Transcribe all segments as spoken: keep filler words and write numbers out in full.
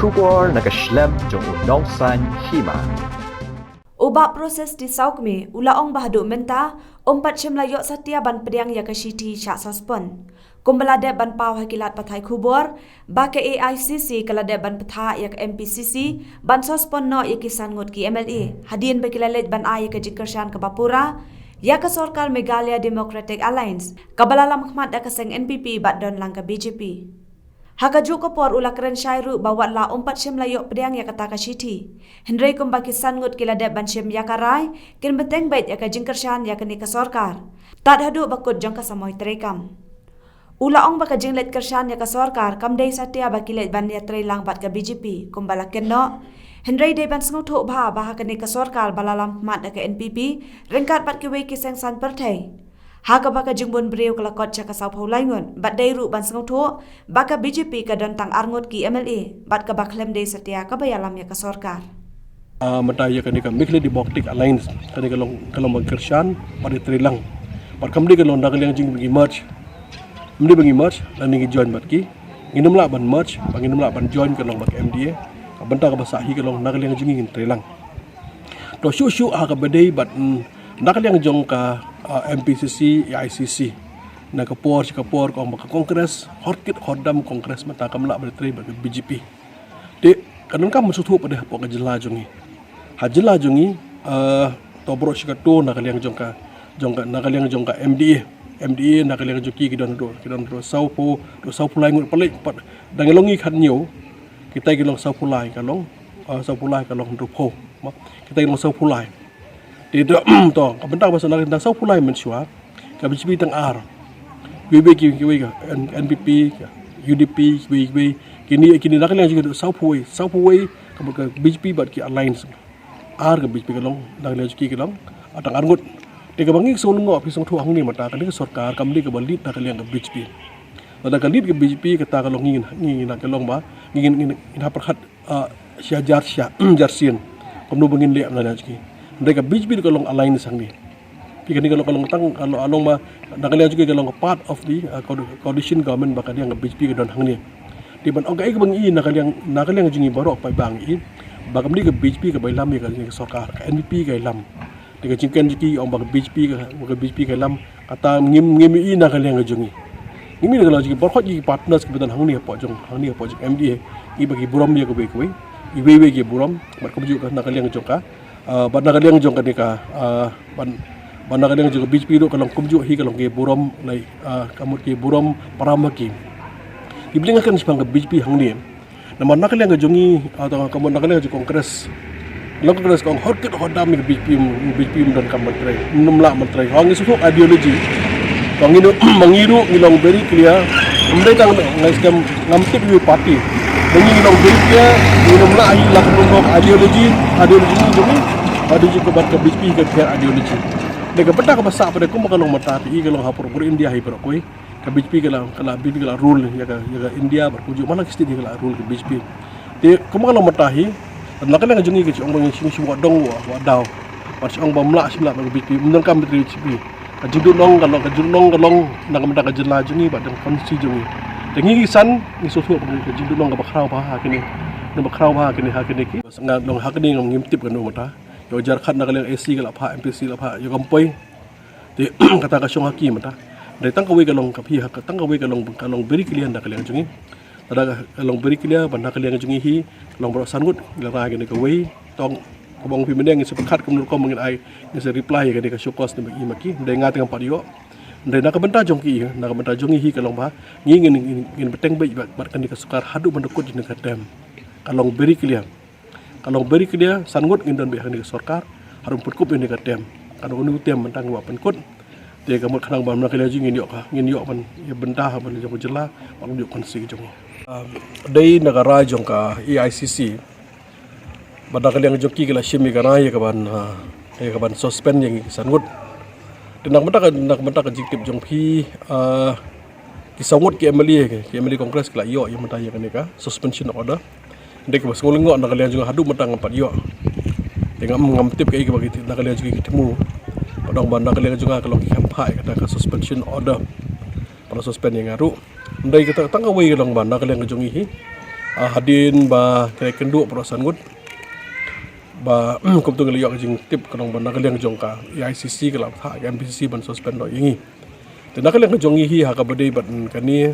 Khubor na ka shlem jong u Nongsaiñ Hima. U Bah Proses T Sawkmie u la ong ba haduh mynta um pat shym la ïoh satia ban pdiang ïa ka shithi shah suspend. Kumba la dep ban paw ha ki lad pathai khubor, ba ka A I C C ka la dep ban pynthah ïa ka M P C C ban suspend noh ïa ki san ngut ki M L A hadien ba ki la leit ban ai ïa ka jingkyrshan kaba pura ïa ka sorkar Meghalaya Democratic Alliance kaba la lamkhmat da ka seng N P P bad don lang ka B J P. Ha kajuh ka por u la kren shai ruh ba wat la um pat shym la ïoh pdiang ïa kata ka shithi, hynrei kumba ki san ngut ki la dep ban shim ïa ka rai, kin bteng beit ïa ka jingkyrshan ïa kane ka sorkar tad haduh ba kut jong ka samoi treikam. U la ong ba ka jingleit kyrshan ïa ka sorkar kam dei satia ba ki leit ban ïatreilang bad ka B J P kumba la kynnoh, hynrei dei ban sngewthuh bha ba ha kane ka sorkar ba la lamkhmat da ka N P P ryngkat bad kiwei ki seng saiñ pyrthei, ha kaba ka jingbun briew ka la kot sha ka sawphew lai ngut bad dei ruh ban sngewthuh ba ka B J P ka don tang ar ngut ki M L A bad kaba khlem dei satia kaba ïalam ïa ka sorkar. Ah, mynta ïa kane ka Meghalaya Democratic Alliance, kane ka long, ka long ba kyrshan bad ïatreilang. Bad kam dei ka long na ka liang jong ngi merge. Kam dei ba ngi merge, lane ngi join bad ki. Ngin ym lah ban merge, ba ngin ym lah ban join ka long bad ka M D A. Ka bynta kaba sah hi ka long na ka liang jong ngi ngin treilang. To shuh shuh ha kaba dei bad, mm, na ka liang jong ka, ah, M P C C, A I C C. Na ka por sha ka por ka ong ba ka Congress, hor kit hor dam Congress mynta kam lah ban trei bad ka B J P. Te ka donkam ban sngewthuh pat de hapoh ka jylla jong ngi. Ha jylla jong ngi, eh, to baroh shi kato na ka liang jong ka, jong ka, na ka liang jong ka M D A. M D A na ka liang jong ki, ki don haduh, ki don haduh sawphew, haduh sawphew lai ngut palat pat. Dang long ngi khathynñiew, kita ki long sawphew lai, ka long, eh, sawphew lai, ka long hynriewphew. Kita ki long sawphew lai. Te to, to, ka bynta ba sa na ka sawphew lai mynshuwa, ka B J P tang ar. Kiwei kiwei kiwei ka N-, N P P, ka U D P, kiwei kiwei. Kine, kine na ka liang jong ki sawphew wei, sawphew wei, ka, ka B J P bad ki alliance. Ar ka B J P ka long, na ka liang jong ki ka long, ah, tang ar ngut. Te kaba ngi sngewlyngngoh phi sngewthuh hangne mynta, kane ka sorkar kam dei kaba lead na ka liang ka B J P. Lada ka lead ka B J P kata ka long ngi, ngi, ngi na ka long ba, ngi, ngi, ngi, ngi na pyrkhat ah, shi hajar, shi hajar sien. Kumno ba ngin leh na ka liang jong ki. Hynrei ka B J P ka long alliance hangne. Phi, kane ka long, ka long tang, ka long, ka long ba, na ka liang jong ki ka long part of the, ah, co-, coalition government ba ka liang ka B J P ka don hangne. Te ban ong kaei kaba ngi i na ka liang, na ka liang jong ngi baroh paidbah ngi i. Ba kam dei ka B J P kaba ïalam ïa ka, ïa ka sorkar, ka N P P ka ïalam. Te ka jingkren jong ki ong ba ka B J P ka, ka B J P ka ïalam, kata ngim, ngim i na ka liang ka jong ngi. Ngim i na ka liang jong ngi, baroh ki partners kiba don hangne hapoh jong, hangne hapoh jong M D A, ngi ba ki burom ïa kawei kawei, iwei iwei ki burom, bad kumjuh ka na ka liang jong ka, ah, bad na ka liang jong kane ka, ah, bad, bad na ka liang jong ka B J P ruh ka long kumjuh hi, ka long ki burom, lai, ah, ka mut ki burom para ma ki. Ki bling ka kren shaphang ka B J P hangne. Namar na ka liang ka jong ngi, ah, tang ka mon na ka liang ka jong Congress. Long Congress ka ong hor kit hor dam ïa ka B J P, B J P ym donkam ban trei, ym lah ban trei. Hong ngi suk ideology. Hong ngi, ma ngi ruh ngi long very clear. Ym dei tang ngai skhem ngam tip ïa u party. Ma ngi ngi long very clear, ngi ym lah ïa la ka ideology, ideology jong ngi. Ideology ka bad ka B J P ka kher ideology. Dei ka bynta kaba sah pat de kumba ka long mynta phi i ka long ha pyrthei India hi baroh kawei. Ka B J P ka la, ka la, B J P ka la rule ïa ka, ïa ka India bad kumjuh man la ki state hi ka la rule ka B J P. Te kumba ka long mynta hi, na ka liang jong ngi ka jong ngi shim shim wa dong wa, wa daw. Bad shong ba mlah shim lah ba ka B J P, ym donkam ba trei B J P. Ka jingduhnong ka long, ka jingduhnong ka long na ka bynta ka jylla jong ngi bad ka constituency jong ngi. Te ngi ki san ngi sngewthuh ba ka jingduhnong kaba khraw bha ha kine, kaba khraw bha ha kine, ha kine ki. Nga long ha kine ngam, ngim tip kano mynta. Ïa u jar khat na ka liang A C ka la phah, M P C la phah, ïa kam poi. Te kata ka shong ha ki mynta. Dei tang kawei ka long ka phi ha ka, tang kawei ka long, ka long very clear na ka liang jong ngi. Lada ka long very clear ba na ka liang jong ngi hi ka long baroh san ngut, la rai kane kawei. Tang kaba ong phi mynne ngin sa pyrkhat kumno rukom ngin ai, ngin sa reply ïa kane ka show cause ne ba i ma ki. Dei nga te ngam pat ïoh. Dei na ka bynta jong ki, na ka bynta jong ngi hi ka long ba ngi ngin, ngin, ngin bteng beit bad, bad kane ka sorkar haduh ban da kut jong kane ka term. Ka long very clear. Ka long very clear, san ngut ngin don beit ha kane ka sorkar, haduh ban pynkut ïa kane ka term. Ka long kane ka term mynta ngi wan pynkut. Te ka mut khnang ba na ka liang jong ngi ngin ïoh ka, ngin ïoh ban ïa bynta ha ban jong ka jylla, ban ïoh constituency jong ngi. Um, dei na ka rai jong ka A I C C. Ba na ka liang jong ki ki la shim ïa ka rai ïa ka ban, ah, ïa ka ban suspend ïa ngi san ngut. Te na ka bynta ka, na ka bynta ka jingtip jong phi, ah, ki saw ngut ki M L A, ki M L A Congress ki la ïoh ïa mynta ïa kane ka suspension order. Dei kaba sngewlyngngoh na ka liang jong nga haduh mynta ngam pat ïoh. Te ngam, ngam tip kaei kaba ki, na ka liang jong ki ki thmu. Ba dang ba na ka liang jong nga ka long ki kham phah ïa kata ka suspension order. Ba la suspend ïa nga ruh. Dei kata tang kawei ka long ba na ka liang jong ngi hi. Ah, hadien ba ka kynduh baroh san ngut, ba kumtu ngi la ïoh ka jingtip ka long ba na ka liang jong ka A I C C ka la thah ka M P C C ban suspend noh ïa ngi. Te na ka liang ka jong ngi hi ha kaba dei bad kane,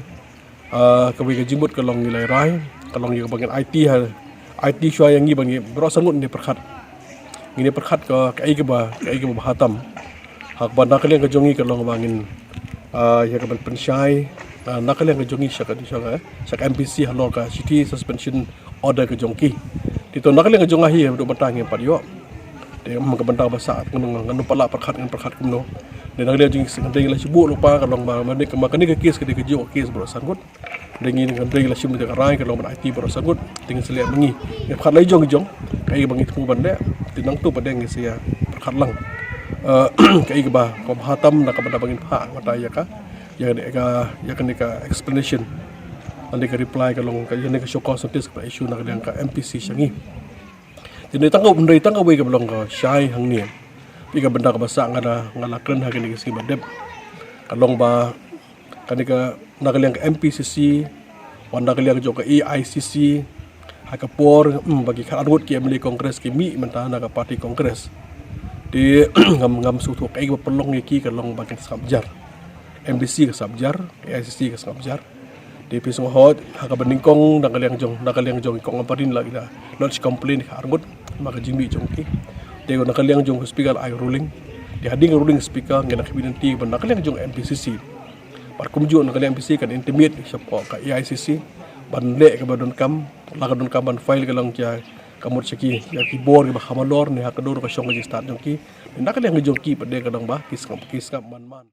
ah, kawei ka jingmut ka long ngi la rai, ka long ïa kaba ngin aiti ha, aiti shuwa ïa ngi ba ngi baroh san ngut ngin ïa pyrkhat. Ngin ïa pyrkhat ka, kaei kaba, kaei kaba bha tam. Ha kaba na ka liang ka jong ngi ka long ba ngin, ah, ïa kaban pynshai, ah, na ka liang ka jong ngi sha ka, sha ka, sha ka M P C C halor ka shithi suspension order ka jong ki. Te to na ka liang ka jong nga hi haduh mynta ngim pat ïoh. Te, mm, ka bynta ba sah ngan, ngan, ngan pat lah pyrkhat, ngan pyrkhat kumno. Te na ka liang jong ngi ngan dei la shu buh lypa ka long ba ma kane ka case ka dei kajuh ka case baroh san ngut. Te ngi ngan dei la shim da ka rai ka long ban aiti baroh san ngut. Te ngin sa leh ma ngi. Ngi pyrkhat la jong jong. Kaei ba ngi thmu ban leh. Te nangtu pat de ngin sa ïa pyrkhat lang, eh, kaei kaba, kaba bha tam na ka bynta ba ngin phah mynta ïa ka, ïa ka, ïa kane ka explanation, lane ka reply ka long ka, ïa kane ka show cause notice kaba issue na ka liang ka M P C C sha ngi. Te ngi tang ka, ngi tang kawei kaba long ka shai hangne. Te ka bynta kaba sah nga la, nga la kren ha kane ka sngi ba dep, ka long ba kane ka, na ka liang ka M P C C, wan na ka liang jong ka A I C C, ha ka por, mm, ba ki khatar ngut ki M L A Congress ki mih mynta na ka party Congress. Te ngam, ngam sngewthuh kaei kaba pynlong ïa ki, ka long ba kin sngap jar. M P C C ka sngap jar, A I C C ka sngap jar. Te phi sngewhoi ha kaba nyngkong na ka liang jong, na ka liang jong i Kong Ampareen la, i la lodge complaint khatar ngut namar ka jingmih jong ki. Te na ka liang jong ka speaker la ai ruling. Te hadien ka ruling speaker ngi la khmih lynti ba na ka liang jong M P C C, bad kumjuh na ka liang M P C C kan intimate shapoh ka A I C C ban leh kaba donkam, la ka donkam ban file ka long ïa ka mut sha ki, ïa ki bor kiba kham halor ne ha ka dur ka shong ka jingstad jong ki. Na ka liang jong ki pat de ka long ba ki sngap, ki sngap man man.